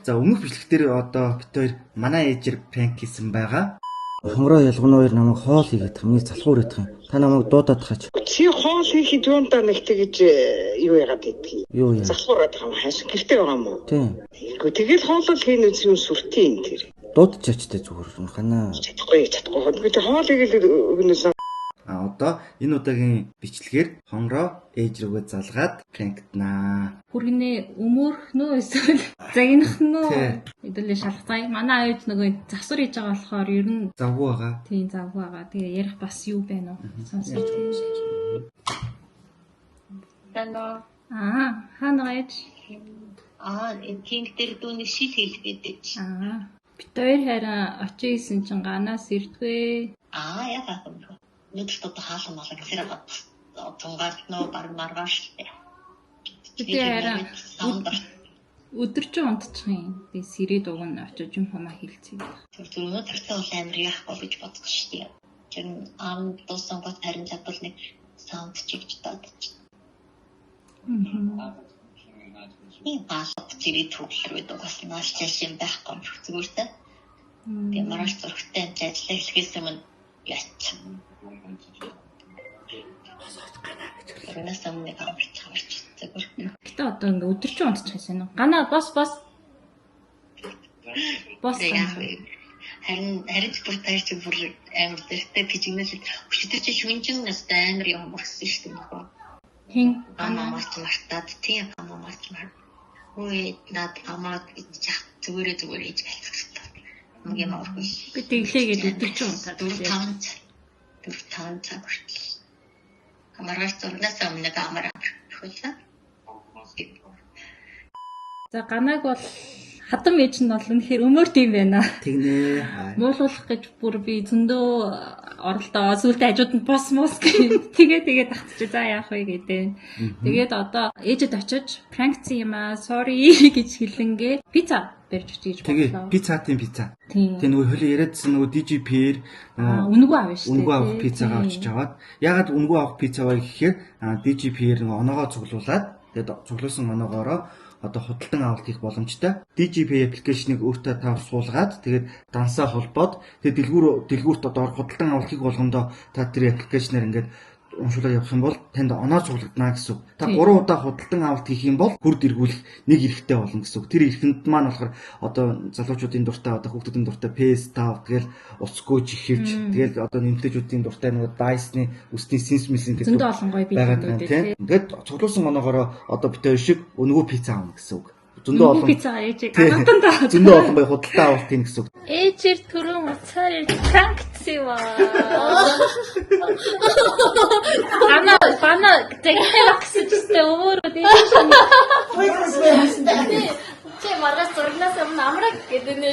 За, өмнөх бичлэг дээр одоо бид хоёр манай ээжээр prank хийсэн байгаа. Хомроо ялгууны хоёр намайг хоол хийгээд их миний залхуур идэх юм. Та намайг дуудаад хаач. Чи хоол хийхэд юундаа нэг тэгэж юу яагаад идэх юм? Юу яа? Залхуураад байгаа юм, хайш гэрте байгаа юм уу? Тийм. Тэгэхгүй тэгэл хоолол хийн үз юм сүртийн юм тэр. Дуудчихач тэ зүгээр ханаа. Чадахгүй, чадахгүй. Би тэг хоол хийгээл өгнөөс. А одоо энэ удаагийн бичлэгээр хонроо ээж рүүгээ залгаад prank тнаа. Хүргэнээ өмөөрөх нөө эсвэл загнах нөө. Тий. Хэдүүлээ шалгацгаая. Манай аюуч нөгөө засвар хийж байгаа болохоор ер нь Завгүй байгаа. Тийм, завгүй байгаа. Тэгээ ярих бас юу байна уу? Сонсож. Тано. Аа, хаана байгаа ээж? Аа, энэ кинг дээр дүүний шил хэлэх гэдэг чи. Аа. Бит хоёр харин очиж исэн чинь ганаас ирдгүй. Аа, яг ах юм. Өнөөдөр одоо хаалга малга гэсээр тунгаад нөө баг маргааш л дээ. Бид харин саунд өдөржин унтчих юм. Тэгээ сэрээд уг нь очиж юм хумаа хилцээ. Тэр өнөөдөр бол амар яахгүй гэж бодсон шүү дээ. Тэр ам дуусан гот харин чадвал нэг саунд чигч даад чи. Энэ гаалга зэрэг төвлөр байдаг бас нааш чаш юм байхгүй юм зүгээр та. Тэгээ маргааш зурагтай юм чи ажиллаа эхлэхээс өмнө яач. Тэрнээс өмнө нэг амарч амарч зүгээр. Гэтэ одоо ингээ өдөржин унтчих юм уу? Ганаа бос бос. Бос. Тэгээ яах вэ? Харин ч бүр таяр чи бүр амар дэртэй пижигнэлээд өчигдөр чи шүнжин настай амар юм өрсөн шүү дээ нөхөө. Хин Ама марч мартаад тийм ама марч мар. Хөөе над амаад ич зүгээрээ зүгээр ич гэлцсэн. Нэг юм өрхөн. Би тэглээ гээд өдөржин унтаад 4 үлээ. 5 цаг. 4 5 цаг хүртэл. Маргааш зурнаас өмнө нэг амар хөлөө. За, ганааг бол хатам ээж нь бол үнэхээр өмөрт юм байна. Тэгнэ. Муулуулах гэж бүр би зөндөө оролдоо. Сүүлдээ хажууд нь бос мос гэх. Тэгээ тэгээ татчих. За, яах вэ гэдэг. Тэгээд одоо ээжэд очиж prank цсан юм аа. Sorry гэж хэлэнгээ пицца барьж очиж гэж Тэгээ бодлоо. пиццатын пицца. Тийм. Тэгээ нөгөө холи яриадсан нөгөө DGP-ээр Аа, үнэгүй авна шүү дээ. үнэгүй авах тий. пиццагаа очиж аваад, ягаад үнэгүй авах пицца вэ гэхээр DGP-ээр нөгөө оноогоо цуглуулад, тэгээд цуглуулсан оноогоороо одоо худалдан авалт хийх боломжтой. DGP application ыг өөртөө та суулгаад, тэгээд дансаа холбоод, тэгээд дэлгүүрт одоо худалдан авалт хийх болгондоо та тэр application аар ингээд уншуулаад явах юм бол танд оноо цуглагдана гэсэн үг. Та 3 удаа худалдан авалт хийх юм бол хүрд эргүүлэх нэг эрхтэй болно гэсэн үг. Тэр эрхэнд маань болохоор одоо залуучуудын дуртай, одоо хүүхдүүдийн дуртай PS5, тэгэл уцгүй чихэвч, тэгэл одоо нэмтэйчүүдийн дуртай нөгөө Dyson-ы үсний сенс мисин гэдэг Зөндөө олон гоё байгаад байгаа юм биелүүд тийм. тий. Ингээд цуглуулсан оноогоороо одоо бид хоёр шиг үнэгүй пицца авна гэсэн үг. Зөндөө Үнэгүй олон пиццагаа ээжийг агатан даа. Зөндөө олон гоё худалдан авалт хийн гэсэн үг. Ээжээр түрүүн уцаар ирж prank цсан юм аа. Ана бана загнах гэсэн чинь өмөрөө дээш. Чи маргааш зургнаас өмнө амраг гэдэг нэ.